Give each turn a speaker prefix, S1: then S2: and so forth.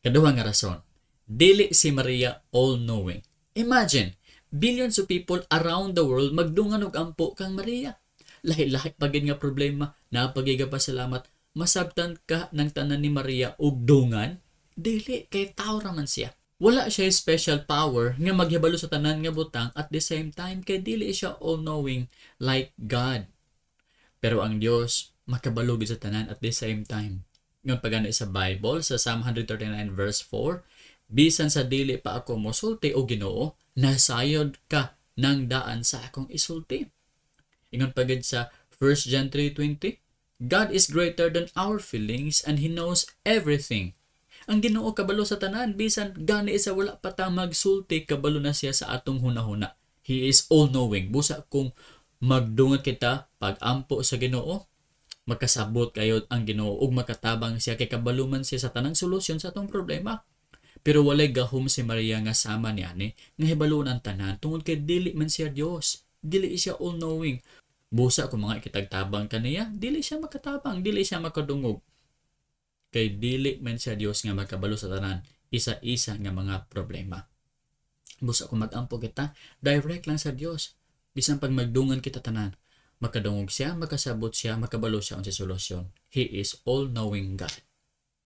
S1: Kaduha nga rason, dili si Maria all-knowing. Imagine, billions of people around the world magdungan og ampo kang Maria. Lahi-lahi pa gid nga problema, naa pa pasalamat, masabtan ka ng tanan ni Maria og dungan? Dili, kay tao ra man siya. Wala siya special power nga maghibalo sa tanan nga butang at the same time kay dili siya all-knowing like God. Pero ang Dios makabalo gid sa tanan at the same time. Ingon pa gani sa Bible sa Psalm 139 verse 4, "Bisan sa dili pa ako mosulti, o Ginoo, nasayod ka ng daan sa akong isulti." Ingon pa gid sa 1 John 3:20, "God is greater than our feelings and He knows everything." Ang Ginoo kabalo sa tanan, bisan gani sa wala pa ta magsulti, kabalo na siya sa atong hunahuna. He is all-knowing. Busa kung magdungan kita pag-ampo sa Ginoo, makasabot kayo ang Ginoo ug makatabang siya kay kabalo man siya sa tanang solusyon sa atong problema. Pero walay gahom si Maria nga sama niani nga hibalon ang tanan tungod kay dili man siya Dios. Dili siya all-knowing. Busa kung mga kitag tabang kaniya, dili siya makatabang, dili siya makadungog. Kay dili man siya Dios nga makabalo sa tanan, isa-isa nga mga problema. Busa kung magampo kita, direct lang sa Dios. Bisan pag magdungan kita tanan, makadungog siya, makasabot siya, makabalo siya unsa solusyon. He is all-knowing God.